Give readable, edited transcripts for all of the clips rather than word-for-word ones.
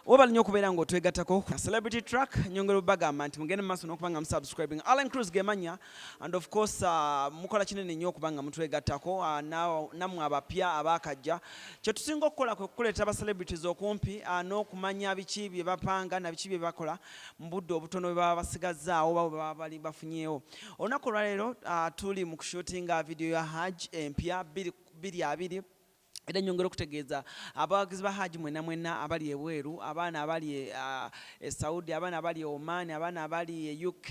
Webale nnyo okubeera ng'otwegattako ku Celebrity Track. Nyongera obagamba nti mugende mu maaso n'okuba nga musubscribing. Allen Cruz gemanya, and of course mukola kinene nnyo okuba nga mutwegattako, nammwe abapya abaakajja. Kye tusinga okukola kwe kukuleetera ba celebrities okumpi n'okumanya biki bye bapanga na biki bye bakola mu budde obutono bwe baba basigazzaawo oba bwe baba bali bafunyeewo. Olunaku olwaleero tuli mu kushootinga video ya Hajj empya 2020. Era nyongera okutegeeza abawagizi ba Haji mwenna mwenna abali ebweru, abaana abali e Saudi, abaana abali e Oman, abaana abali e UK,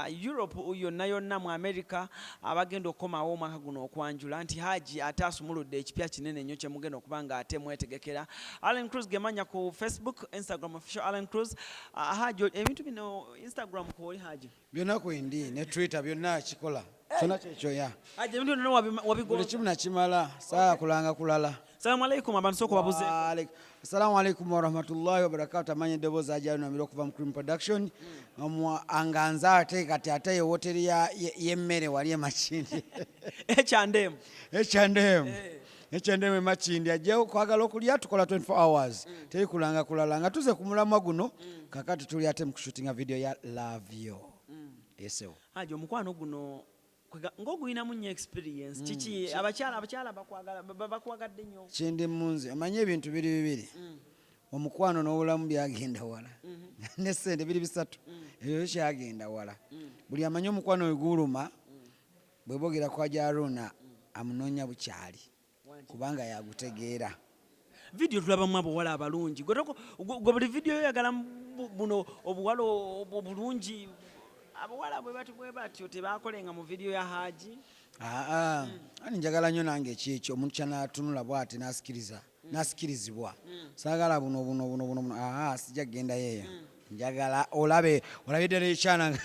Europe yonna yonna, mu America, abagenda okukomawo omwaka guno okwanjula nti Haji ate asumuludde ekipya kinene nnyo kyemugenda okuba nga ate mwetegekera. Allen Cruz gemanya ku Facebook, Instagram, official Allen Cruz. Haji, ebintu bino Instagram kwoli, Haji? Byonna kwendi, ne Twitter, byonna kikola kyonna kyekyo ya. Haji, ebintu byonna Buli wabigonza? Kimu nakimala, saala kulanga kulala. Salamu alaikum, abantu sooka babuze. Assalamu alaikum warahmatullahi wabarakatu. Amanya eddoboozi ajalunamira okuva mu Cream Production. Nga nze ate kati ate ye woteri y'emmere wali emakindi. Ekyandemu. H&M. H&M emakindi, ajja okwagala okulya, tukola 24 hours, teri kulanga kulala. Nga tuze ku mulamwa guno, kakati tuli ate mu kushootinga video ya Love You esewo. Haji, omukwano guno ng'ogulinamu nnyo experience, kiki abakyala bakwagadde nnyo? Kindi munze, omanye ebintu biri bibiri, omukwano n'obulamu byagenda wala, ne sente, biri bisatu, ebyo kyagenda wala. Buli amanyi omukwano we guluma, bwe boogera ku Haji Haruna, amunoonya bukyali, kubanga yagutegeera. Vidiyo tulabamu abawala abalungi. Gwe buli vidiyo oyagala buno obuwala obulungi. Abawala bwe batyo bwe batyo tebakolenga mu vidiyo ya Haji? Aa, ani njagala nnyo nange ekyekyo omuntu kyanatunula bwati nasikiriza, nasikirizibwa. Saagala buno buno buno buno buno, aa, sijja kugendayo eyo. Njagala olabe, olabye ddala ekyana nga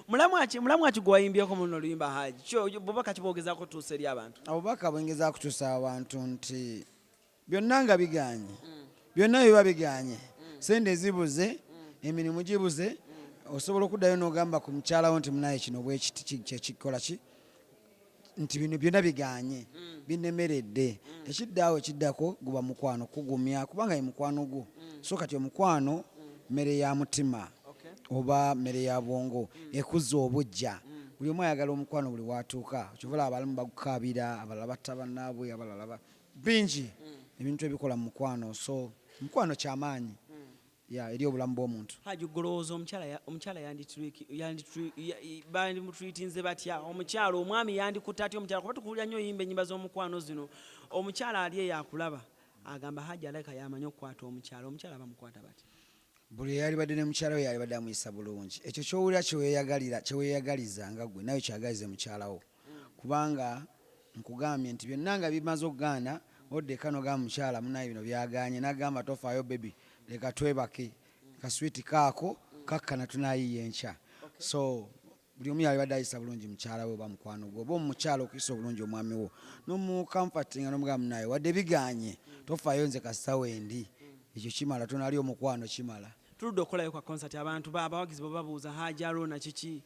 Mulamu aki gwe wayimbyeko muno oluyimba, Haji? Kyo bubaka kibwogezaako tuusa eri abantu? Obubaka bwengeza kutuusa abantu nti byonna nga biganye, byonna biba biganye, sente zibuze, emirimu gibuze, osobola okuddayo n'ogamba ku mukyalawo nti munaye, kino bwekiti kyekikola ki nti bino byonna biganye, binemeredde. Ekiddaawo ekiddako guba mukwano kugumya, kubanga ye mukwano gwo. So kati omukwano mmere ya mutima oba mmere ya bwongo ekuzza obujja. Buli omu ayagala omukwano buli watuuka. Kyova abalamu bagukaabira, abalala batta bannaabwe, abalala bingi ebintu ebikola mu mukwano. So mukwano kyamaanyi ya eri obulamu bw'omuntu. Haji, golowooza omukyala bandimutreatinze batya omukyala? Omwami yandikutte atya omukyala? Kuba tukuwulira nnyo oyimba ennyimba z'omukwano zino. Omukyala ali eyo akulaba agamba, "Haji alabika yamanyi okukwata omukyala." Omukyala bamukwata batya? Buli eyalibadde ne mukyala we yalibadde amuyisa bulungi. Ekyo kyowulira kyeweyagalira, kyeweeyagaliza nga gwe, nawe kyagalize mukyala wo. Kubanga nkugambye nti byonna nga bimaze okugaana, odda eka nogamba mukyala, "Munaye, bino byaganye," nagamba, "Tofaayo baby, leka twebake, kaswiti kaako kakkana, tunayiya enkya." So buli omu yalibadde ayisa bulungi mukyala we oba mukwano gwe, oba omukyala okuyisa obulungi omwami wo nomucomfortinga nomugamba, "Munaye, wadde biganye, tofaayo, nze kasita wendi." Ekyo kimala, tonali omukwano kimala. Tuludde okukolayo kwa concert, abantu abawagizi bwe babuuza Haji Aruna kiki?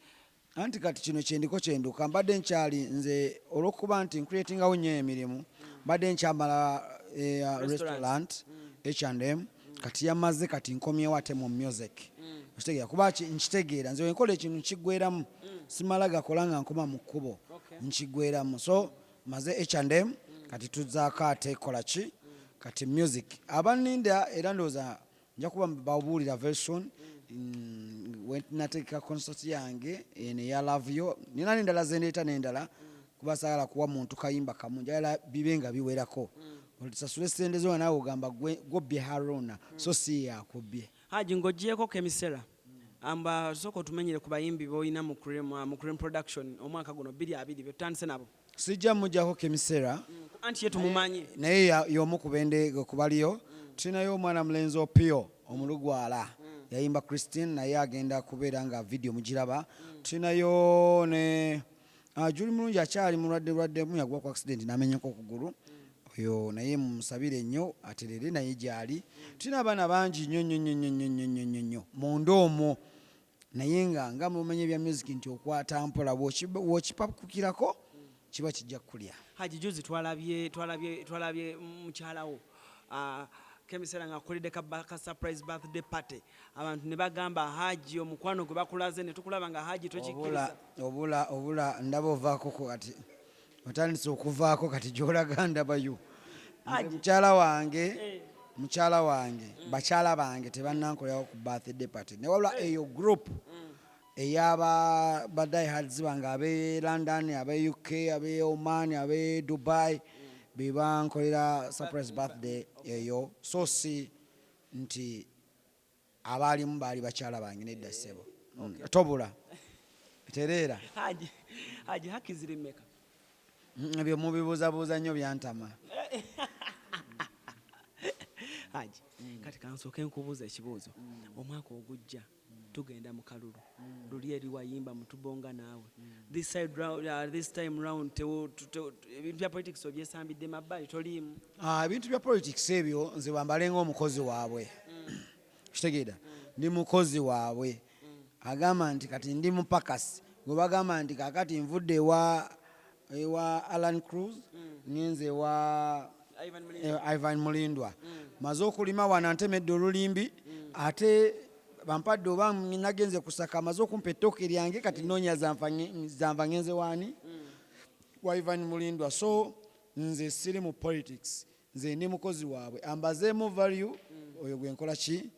Anti kati kino kyendiko kyenduka, mbadde nkyali nze olwokuba nti ncreatingawo nnyo emirimu, mbadde nkyamala Restaurant. Restaurant H&M kati yamaze, kati nkomyewo ate mu music. Okitegeera? Kuba nkitegeera nze wenkola ekintu nkiggweramu, simala gakola nga nkoma mu kkubo. Nkiggweramu. So maze H&M, kati tuzzaako ate kola ki kati music. Abaninda era ndowooza nja kuba babuulira very soon. Wenateeka concert yange eno eya Love Yo, nina n'endala zendeeta n'endala, kuba saagala kuwa muntu kayimba kamu, njagala bibe nga biwerako. Otusasule sente zo nga naawe ogamba gwobbye Haruna, so si yakubbye. Haji, ng'ogyeko Kemisera, amba sooka otumenyere ku bayimbi b'olina mu Cream Production omwaka guno 2020 betutandise nabo. Sijja mujjako Kemisera. Anti ye tumumanyi. Naye y'omu ku bende ku baliyo. Tulinayo omwana mulenzi Opio omulugwala, yayimba Christine, naye agenda kubeera nga video mugiraba. Tulinayo ne Juli Mulungi, akyali mulwadde lwaddemu, yagwa ku accident n'amenyeka okugulu. Oyo naye mumusabire nnyo aterere, naye gyali. Tulina abaana bangi nnyo nnyo nnyo nnyo nnyo nnyo nnyo nnyo nnyo munda omwo, naye nga mumanyi ebya music nti okwata mpola, bw'okipakukirako kiba kijja kukulya. Haji, juzi twalabye mukyalawo. Ah, Kemiseera nga akoledde ka surprise birthday party, abantu ne bagamba Haji omukwano gwe bakulaze, ne tukulaba nga Haji tokikkiriza. Obula obula, ndaba ovaako kati, otandise okuvaako kati, gy'olaga ndabayo. Nze mukyala wange, mukyala wange, bakyala bange tebannankolerawo ku birthday party, ne wabula eyo group ey'aba ba diehards bange ab'e London, ab'e UK, ab'e Oman, ab'e Dubai, be bankolera surprise birthday eyo. So si nti abaalimu baali bakyala bange, nedda ssebo. Tobula tereera. Haji, Haji, haki ziri mmeka? Ebyo mubibuuzabuuza nnyo, byantama. Haji, kati kansooke nkubuuza ekibuuzo. Omwaka ogujja tugenda mu kalulu. Luli eri wayimba mutubonga naawe. This side round, this time round ebintu bya politics obyesambidde mabbali, toliimu? Ah, ebintu bya politics ebyo nze bambale ng'omukozi waabwe, kitegeera ndi mukozi waabwe. Agamba nti kati ndi mupakasi gwe bagamba nti kakati nvudde ewa Alan Cruz, ngenze ewa Ivan Mulindwa. Ivan Mulindwa. Maze okulima wano, ntemedde olulimbi, ate bampadde oba nagenze kusaka, maze okumpa ettooke lyange, kati noonya zanva ngenze waani, wa Ivan Mulindwa. So nze siri mu politics, nze ndi mukozi waabwe, ambazeemu value oyo gwe nkola ki.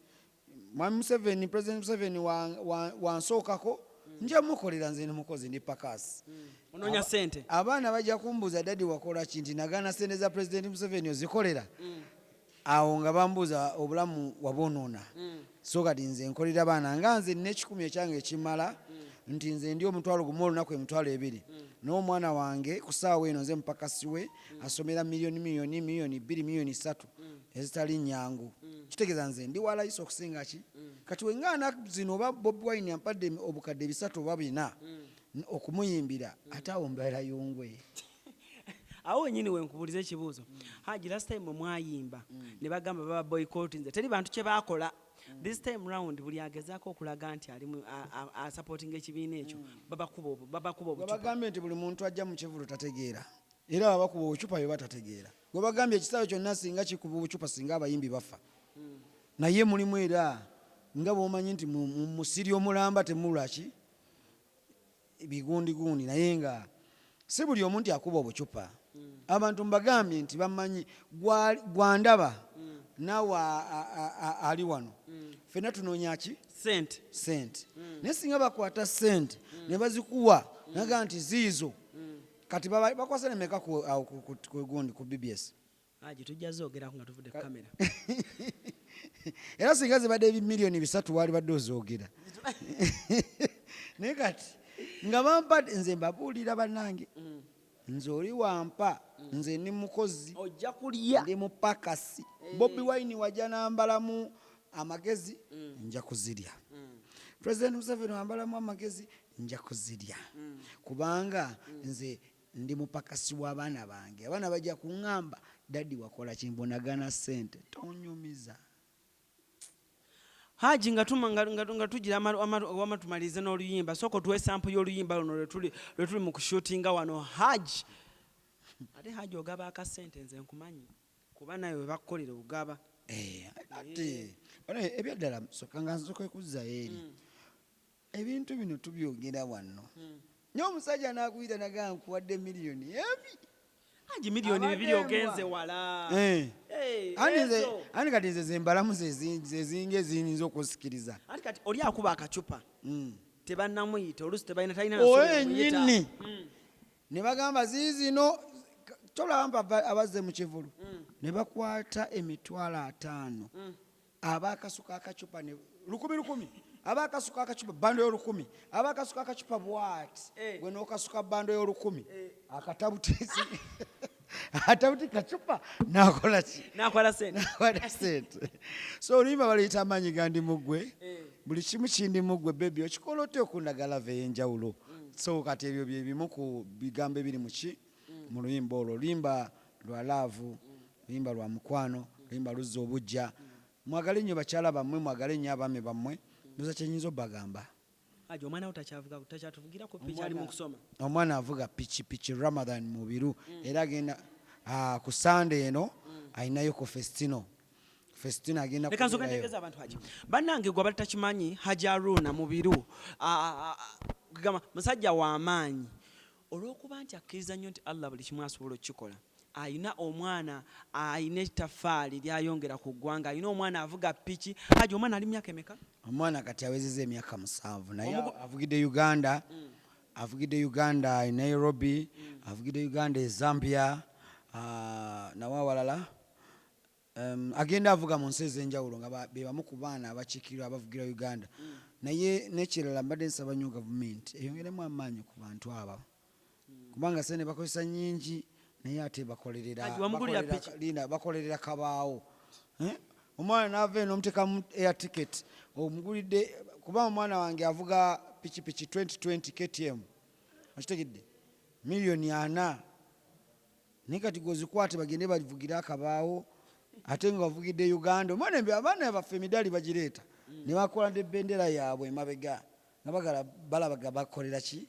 Mwami Museveni, President Museveni wansookako, nja mukolera. Nze ndi mukozi, ndi pakasi. Onoonya sente. Abaana bajja kumbuuza, "Daddy, wakola ki?" Nti nagaana sente za President Museveni ozikolera. Awo nga bambuuza, obulamu wabwonoona. So kati nze nkolera baana, nga nze nina 1,000 ekyange ekimala, nti nze ndi 10,000 olunaku, 20,000, n'omwana wange ku ssaawa eno nze mupakasi we, asomera miliyoni, miliyoni, miliyoni 2, miliyoni 3 ezitali nyangu. Kitegeeza nze ndi walayisi okusinga ki. Kati weŋŋaana zino, oba Bobi Wine ampadde 300,000 oba 400 okumuyimbira, ate awo mbeera yongwe. Awo wenyini wenkubuuliza ekibuuzo, Haji. Last time mwayimba ne bagamba baba boycott, nze teri bantu kye baakola. This time round buli agezaako okulaga nti ali asupportinga ekibiina ekyo, babakuba obucupa. Bagambye nti buli muntu ajja mu kivulu tategeera, era babakuba obucupa bye batategeera. Gwe bagambye ekisaawe kyonna singa kikuba obucupa, singa abayimbi bafa. Naye mulimu era nga bw'omanyi nti mu musiri omulamba temulaki bigundigundi, naye nga si buli omu nti akuba obucupa. Abantu mbagambye nti bamanyi gwandaba naawe ali wano, ffenna tunoonya ki? Sente. Sente. Naye singa bakwata sente ne bazikuwa, naga nti ziizo, kati bakwasa nemeka awo ku gundi, ku BBS? Haji, tujja zoogerako nga tuvudde ku kamera. Era singa zibadde 3 miliyoni waali badde ozoogera, naye kati nga bampadde, nze mbabuulira bannange, nze oli wampa, nze ndi mukozi. Ojja kulya. Ndi mupakasi. Bobi Wine wajja nambalamu amagezi, nja kuzirya. President Museveni wambalamu amagezi, nja kuzirya, kubanga nze ndi mupakasi w'abaana bange. Abaana bajja kuŋŋamba, "Daddy, wakola kimbonagana sente, tonyumiza." Haji, nga tugira wama tumalirize n'oluyimba. Sooka otuwe sample y'oluyimba luno lwe tuli mu kushootinga wano. Haji, ate Haji ogaba akasente, nze nkumanyi, kuba nawe we bakukolera ogaba. Eh, ate ono ebyaddala soka nga nsooka ekuzzayo eri ebintu bino tubyogera wano, naye omusajja n'akuyita nagaa, "Nkuwadde miliyoni ebi." Haji, 2 miliyoni Abadde ogenze mbwa. wala. Eh. Eh, Ani nze ezo. ani kati nze zembalamu zezinga eziyinza okusikiriza. Anti kati oli akuba akacupa, tebannamuyita, oluusi tebalina, talina Oyo nsobi emuyita. yennyini ne bagamba ziizino, tolaba mpa abazze mu kivulu ne bakwata 50,000, abakasuka akacupa ne lukumi lukumi, abakasuka akacupa bando y'olukumi, abakasuka akacupa bwati. Eh. Gwe n'okasuka bando y'olukumi, akatabutisi atabuti kacupa nakola ki? Nakwala sente. Nakwata sente. So oluyimba baluyita amaanyi gandi muggwe. Eh. Buli kimu kindi muggwe, baby, okikola otya okundaga love ey'enjawulo? So kati ebyo bye bimu ku bigambo ebiri muki mu luyimba olwo. Oluyimba lwa love, luyimba lwa mukwano, luyimba luzza obujja. Mwagale nnyo bakyala bammwe, mwagale nnyo abaami bammwe. Ndoza kyenyinza obbagamba. Haji, omwana wo takyavuga, takyatuvugirako piki, ali mu kusoma? Omwana avuga pikipiki, Ramadan Mubiru, era agenda ku Sande eno, ayinayo ku festino. Festina agenda Leka nsooke kubeerayo. ntegeeze abantu, Haji. Bannange, gwe abatakimanyi, Haji Aruna Mubiru, gamba musajja w'amaanyi olw'okuba nti akkiriza nnyo nti Allah buli kimu asobola okukikola. Ayina omwana ayina ettaffaali lyayongera ku ggwanga, ayina omwana avuga piki. Haji, omwana ali myaka emeka? Omwana kati awezezza emyaka 7, naye avugidde Uganda, avugidde Uganda e Nairobi, avugidde Uganda e Zambia, nawe awalala. Agenda avuga mu nsi ez'enjawulo nga be bamu ku baana abakiikirira, abavugira Uganda. Naye n'ekirala, mbadde nsaba nnyo gavumenti eyongeremu amaanyi ku bantu abo, kubanga sente bakozesa nnyingi, naye ate bakolerera Haji, wamugulira piki? Linda, bakolerera kabaawo. Eh? Omwana n'ava eno omuteekamu air ticket, omugulidde, kuba omwana wange avuga pikipiki 2020 KTM, okitegedde, miliyoni 40, naye kati gweozikwate bagende bavugire akabaawo, ate nga bavugidde Uganda. Omwana abaana baffe emidaali bagireeta ne bakola nebendera yaabwe emabega nga bagala balabaga bakolera ki?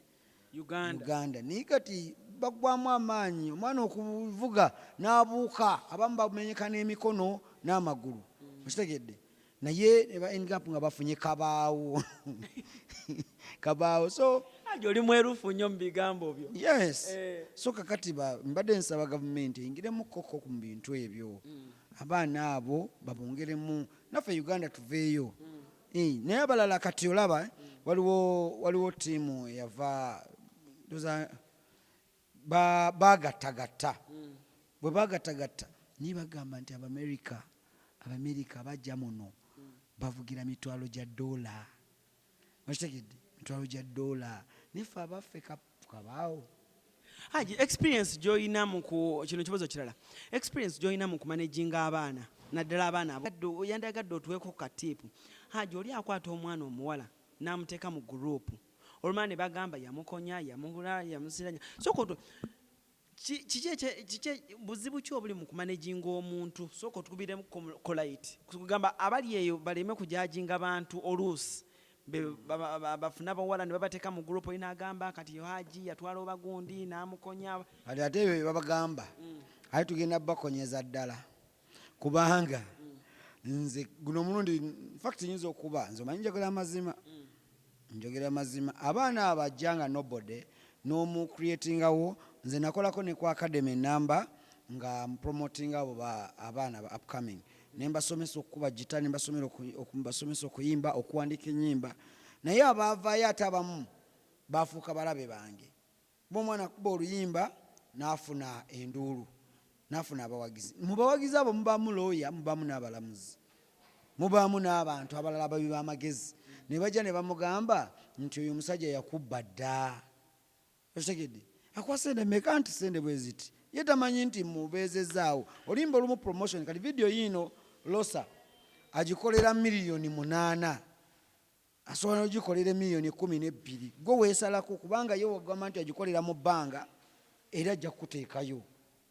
Uganda. Uganda. Naye kati baggwamu amaanyi, omwana okuvuga n'abuuka, abamu bamenyeka n'emikono n'amagulu, okitegedde, naye ne ba end up nga bafunye kabaawo, kabaawo. So Haji, oli mwerufu nnyo mu bigambo byo. Yes. Eh. So kakati mbadde nsaba gavumenti eyingiremu koko mu bintu ebyo, abaana abo babongeremu, naffe Uganda tuveeyo. Eh, naye abalala kati olaba, waliwo ttiimu eyava ndoza bagattagatta. Bwe bagattagatta, naye bagamba nti Abamerika bajja muno bavugira mitwalo gya dola, okitegedde, mitwalo gya dola, naye ffe abaffe kabaawo. Haji, experience gy'olina mu ku kino kibuzo kirala, experience gy'olina mu kumanaginga abaana, naddala abaana abo, yandagadde otuweeko ka tip. Haji, oli akwata omwana omuwala n'amuteeka mu group, olumala ne bagamba yamukonya, yamugula, yamusiranya. Sooka kiki buzibu ki obuli mu kumanaginga omuntu? Sooka otukubiremu kolayiti kugamba abali eyo baleme kujudginga bantu. Oluusi bafune abawala ne babateeka mu group, olina agamba kati Haji yatwala obagundi n'amukonya. Kati ate ebyo bye babagamba, ate tugenda bakonyeza ddala, kubanga nze guno omulundi, infact nyinza okuba nze omanyi njogera amazima, njogera amazima. Abaana abajja nga nobody n'omucreatingawo, nze nakolako ne ku academy namba nga mpromotinga abo abaana ba upcoming, ne mbasomesa okukuba gita, ne mbasomesa okuyimba, okuwandiika ennyimba, naye abaavaayo ate abamu bafuuka balabe bange. Kuba omwana akuba oluyimba n'afuna enduulu, n'afuna abawagizi, mu bawagizi abo mubaamu looya, mubaamu n'abalamuzi, mubaamu n'abantu abalala ababi b'amagezi, ne bajja ne bamugamba nti oyo omusajja yakubba dda, okitegedde, akuwa sente meka? Nti sente bwe ziti. Ye tamanyi nti mubeezezaawo oluyimba olumu promotion. Kati vidiyo yiino losa agikolera miliyoni 8, asobola nogikolera emiliyoni 12, gwe weesalako, kubanga ye wagamba nti agikolera mu bbanga era ajja kukuteekayo,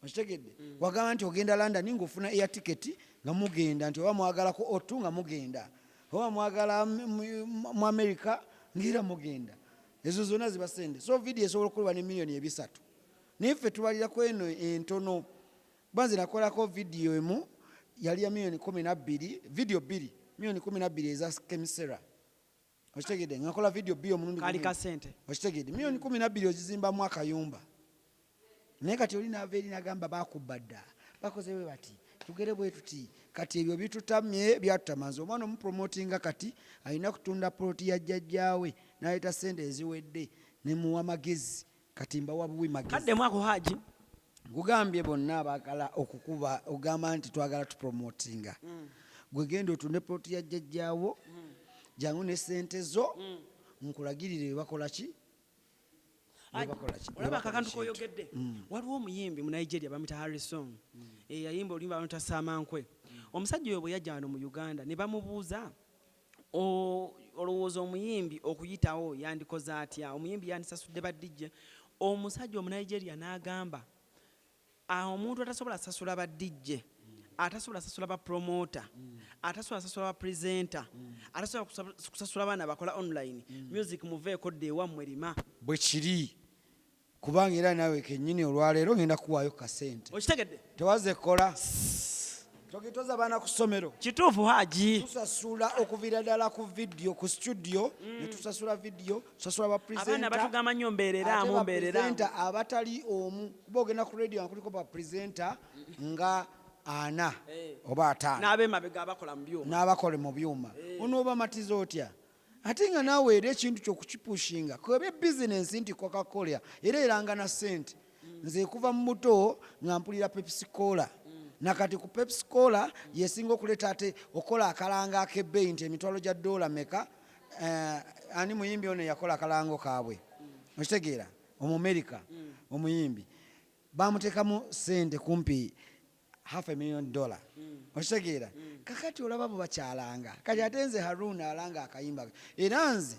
okitegedde. Wagamba nti ogenda London ng'ofuna air ticket nga mugenda, nti oba mwagalako otu nga mugenda, oba mwagala mu America ngaera mugenda, ezo zonna ziba sente. So vidiyo esobola okukolebwa ne miliyoni 300, naye ffe tubalirako eno entono, kuba nze nakolako vidiyo emu yali ya miliyoni 12, vidiyo bbiri miliyoni 12 eza Kemisera, okitegedde, nga nkola vidiyo bbiri omulundi Kaali gumu. ka sente. Okitegedde, miliyoni 12 ogizimbamu akayumba, naye kati oli naava eri nagamba bakubba dda, bakoze bwe bati, tugere bwe tuti. Kati ebyo bitutamye, byatutama. Nze omwana omupromotinga kati alina kutunda poloti ya jjajjaawe n'aleeta sente eziwedde, nemuwa magezi. Kati mbawa buwi magezi. Kaddemu ako, Haji. Nkugambye, bonna abaagala okukuba ogamba nti twagala tupromotinga, gwe genda otunde poloti ya jjajjaawo, jangu ne sente zo, nkulagirire bwe bakola ki, bwe bakola ki, bwe Olaba bakola akakantu ekintu. Koyogedde, waliwo omuyimbi mu Nigeria bamuyita Harrison, eyayimba oluyimba bamuyita Samankwe. Omusajja oyo bwe yajja wano mu Uganda ne bamubuuza, olowooza omuyimbi okuyitawo yandikoze atya, omuyimbi yandisasudde ba DJ? Omusajja Omunigeria n'agamba, omuntu atasobola sasula ba DJ, atasobola sasula ba promoter, atasobola sasula ba presenter, atasobola kusasula baana bakola online music, muveeko, dde ewammwe lima. Bwe kiri, kubanga era naawe kennyini olwaleero ngenda kuwaayo kasente. Okitegedde? Tewaze kola. Togitoza baana ku ssomero. Kituufu Haji. Tusasula okuviira ddala ku vidiyo ku studio ne tusasula vidiyo, tusasula ba Abaana presenter. batugamba nnyo Ate mbeereraamu ba mbeereraamu. presenter abatali omu, kuba ogenda ku radio nga kuliko ba presenter nga 4 oba 5. N'ab'emabega abakola mu byuma. N'abakola mu byuma. Onoobamatiza otya? Ate nga naawe era ekintu ky'okukipushinga kwebe bizinensi nti Coca-Cola era eranga na ssente. Nze kuva mu buto nga mpulira Pepsi Cola. Nakati ku Pepsi Cola yesinga okuleeta ate okola akalango ak'ebbeeyi nti emitwalo gya ddoola meka. Ani muyimbi ono yakola akalango kaabwe? Okitegeera? Omumerika omuyimbi. Bamuteekamu ssente kumpi half a million dollar. Okitegeera? Kakati olaba bo bakyalanga. Kati ate nze Haruna alanga akayimba. Era nze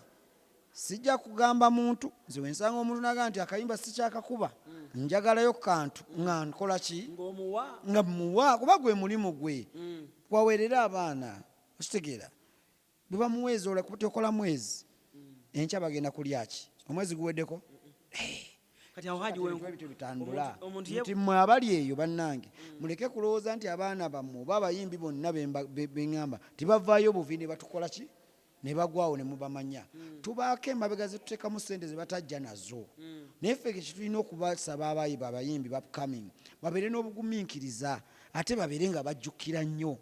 sijja kugamba muntu, nze wensanga omuntu naga nti akayimba sikyakakuba, njagalayo kantu nga nkola ki? Ng'omuwa. Nga muwa, kuba gwe mulimu gwe. Kwaweerera abaana. Okitegeera? Bwe bamuweeza ola kuba tokola mwezi. Enkya bagenda kulya ki? Omwezi guweddeko? Kati awo Haji Kati wenku- ebintu bitandula. Omuntu ye- Nti mmwe abali eyo bannange, muleke kulowooza nti abaana bammwe oba abayimbi bonna beŋŋamba tebavaayo buvi ne batukola ki? Ne bagwawo ne mubamanya. Tubaako emabega ze tuteekamu ssente ze batajja nazo. Naye ffe kye tulina okubasaba abayimbi ba upcoming babeere n'obugumiikiriza ate babeere nga bajjukira nnyo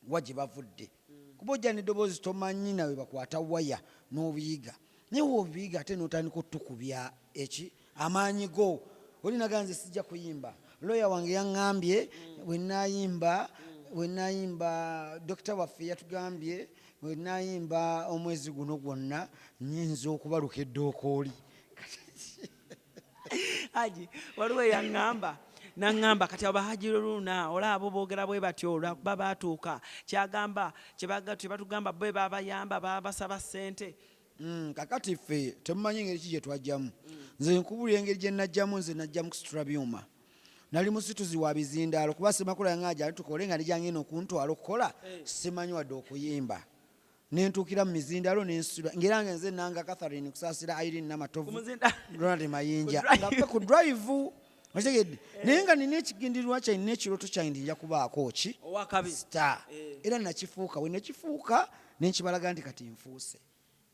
wa gye bavudde. Kuba ojja n'eddoboozi tomanyi nawe bakwata waya n'obiyiga. Naye w'obiyiga ate n'otandika otukubya eki amaanyi go. Oli naga nze sijja kuyimba. Lawyer wange yaŋŋambye bwe nnaayimba, bwe nnaayimba, dokita waffe yatugambye bwe nnaayimba omwezi guno gwonna nnyinza okubaluka eddookooli. Haji, waliwo eyaŋŋamba, naŋŋamba kati abo Haji Luluna olaba boogera bwe batyo olwakuba baatuuka. Kyagamba, kye batugamba bo babayamba, babasaba ssente. Kakati ffe temumanyi engeri ki gye twajjamu. Nze nkubulira engeri gye najjamu, nze najjamu kusitula byuma. Nali musituzi wa bizindaalo kuba Ssemakula yaŋŋamba gyali tukole nga ne gyangenda okuntwala okukola, simanyi wadde okuyimba. Ne ntuukira mu mizindaalo ne nsitula. Ng'era nga nze nanga Catherine Kusaasira, Irene Namatovu, Ku muzinda- Ronald Mayinja. Ku drive. Nga ffe ku drive. Okitegedde? Naye nga nina ekigendererwa kyange, nina ekirooto kyange nti nja kubaako ki? Owakabi. Star. Era nakifuuka. Bwe nakifuuka, ne nkibalaga nti kati nfuuse.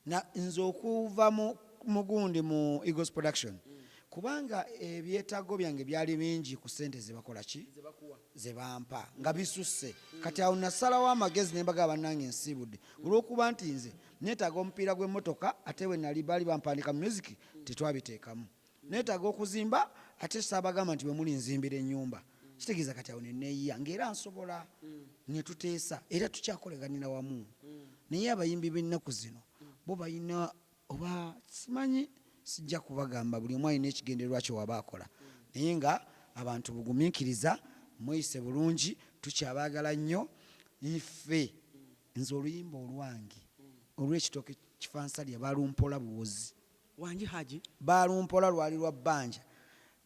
Na nze okuva mu mugundi mu Eagles Production, kubanga ebyetaago byange byali bingi ku ssente ze bakola ki? Ze bampa, nga bisusse. Kati awo nasalawo amagezi ne mbagamba bannange nsiibudde. Olw'okuba nti nze neetaaga omupiira gw'emmotoka, ate bwe nali baali bampandiika mu music, tetwabiteekamu. Neetaaga okuzimba, ate saabagamba nti bwe muli nzimbira ennyumba. Kitegeeza kati awo ne neeyiya, ng'era nsobola ne tuteesa, era tukyakoleganira wamu. Naye abayimbi b'ennaku zino bo balina oba simanyi, sijja kubagamba, buli omu alina ekigendererwa kye waba akola. Naye nga abantu bugumiikiriza, mweyise bulungi, tukyabaagala nnyo. Ffe nze oluyimba olwange olw'ekitooke kifansalya balumpola buwozi. Wangi Haji? Balumpola lwali lwa bbanja.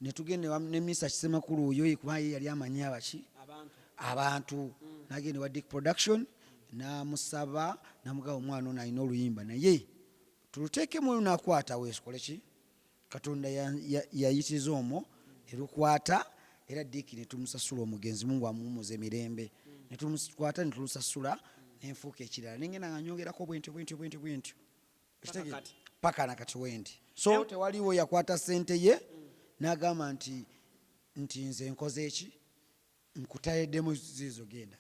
Ne tugenda ne Misa Kisemakulu oyo ye kuba ye yali amanyi abaki? Abantu. Abantu. N'agenda ewa Dick Production, n'amusaba, n'amugamba omwana ono alina oluyimba naye tuluteekemu n'akwata weekole ki? Katonda yayitiza omwo ne lukwata, era Dick ne tumusasula omugenzi, Mungu amuwummuze mirembe. Ne tumukwata ne tulusasula, ne nfuuka ekirala. Ne ngenda nga nyongerako bwentyo, bwentyo, bwentyo, bwentyo. Paka kati. Paka na kati wendi. So tewaliwo yakwata ssente ye n'agamba nti nze nkoze eki? Nkutayeddemu ziizo genda.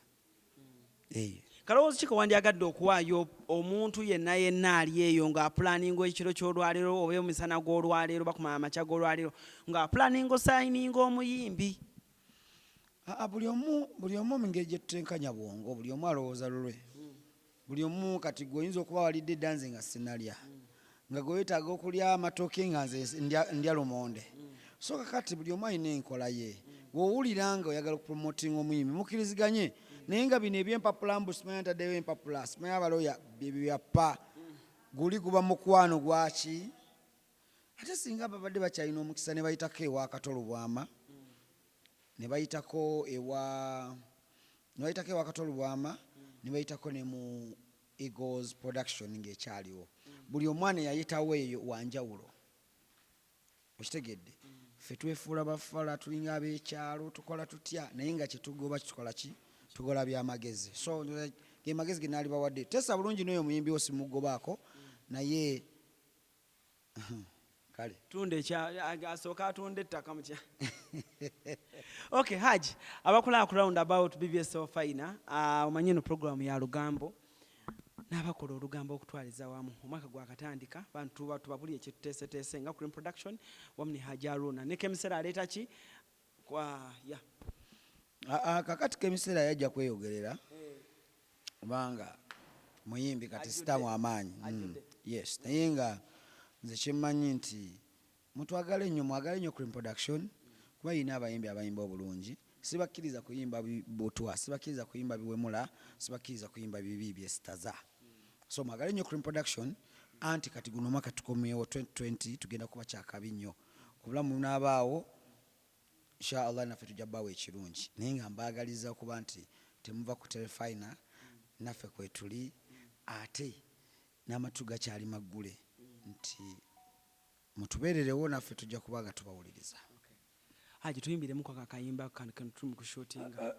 Kalowoozo ki ke wandyagadde okuwaayo omuntu yenna yenna ali eyo ng'apulaninga ekiro ky'olwaleero oba emisana g'olwaleero oba ku makya g'olwaleero ng'apulaninga osayininga omuyimbi? Buli omu, buli omu mu ngeri gye tutenkanya bwongo, buli omu alowooza lulwe. Buli omu kati gwe oyinza okuba walidde dda nze nga sinnalya. Nga gwe weetaaga okulya amatooke nga nze ndya lumonde. So kakati buli omu alina enkola ye. Bw'owulira nga oyagala okupromotinga omuyimbi, mukkiriziganye. Naye nga bino eby'empapula mbu simanyi ntaddeyo empapula, simanyi abaloya, byebyo byappa. Guli guba mukwano gwaki? Ate singa babadde bakyalina omukisa ne bayitako ewa Kato Lubwama, ne bayitako ewa, ne bayitako ewa Kato Lubwama, ne bayitako ne mu Eagles Production ng'ekyaliwo. Buli omwana eyayitawo eyo wa njawulo. Okitegedde? Ffe twefuula bafala, tulinga ab'ekyalo, tukola tutya, naye nga kye tugoba kitukola ki? Tukola byamagezi. So ge magezi ge naalibawadde. Teesa bulungi n'oyo omuyimbi wo, simugobaako, naye kale. Tunda asooka atunda ettaka mutya. Okay, Haj, abakola ku round about BBS Fina, omanyi eno program ya lugambo n'abakola olugambo okutwaliza wamu. Omwaka gwakatandika, bantu tubabuli ekyetuteeseteese nga Cream Production wamu ne Haji Aruna ne Kemisera aleeta ki kwa ya. Ah, ah, kakati Kemiseera yajja kweyogerera kubanga muyimbi kati. Ajjudde. Sitamu amaanyi. Ajjudde. Yes, naye nga nze kyemmanyi nti mutwagale nnyo, mwagale nnyo Cream Production kuba yina abayimbi abayimba obulungi. Sibakkiriza kuyimba butwa, sibakkiriza kuyimba biwemula, sibakkiriza kuyimba bibi byesitaza. So mwagale nnyo Cream Production. Anti kati guno omwaka tukomyewo 2020, tugenda kuba kyakabi nnyo. Obulamu bunaabaawo, inshallah naffe tujja bbaawo ekirungi, naye nga mbaagaliza okuba nti temuva ku Terefayina, naffe kwetuli, ate n'amatu gakyali maggule nti mutubeererewo, naffe tujja kuba nga tubawuliriza. Haji, tuyimbiremu kwa kakayimba kano kano tuli mu kushootinga.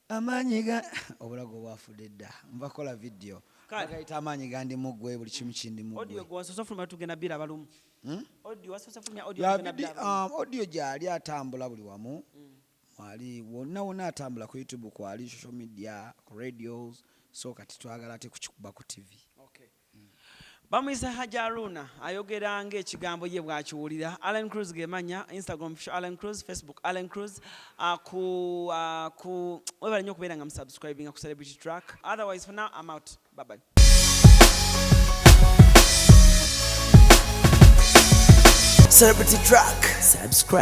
Amaanyi ga obulago bwafudde dda, nva kola vidiyo. Kale. Bagayita amaanyi gandi muggwe, buli kimu kindi Audio muggwe. gwe wasoose ofulumya, tugenda bbira abalumu. Hmm? Audio wasoose fulumya, audio Ya tugenda bbira abalumu. Audio gyali atambula buli wamu, mwali wonna wonna atambula, ku YouTube kwali, social media, ku radios. So kati twagala ate kukikuba ku TV. Okay. Bamuyise Haji Aruna, ayogera ng'ekigambo ye bw'akiwulira. Allen Cruz gemanya Instagram official Allen Cruz, Facebook Allen Cruz. Ku webale nnyo okubeera nga musubscribinga ku Celebrity Track. Otherwise, for now I'm out. Bye bye. Celebrity Track. Subscribe.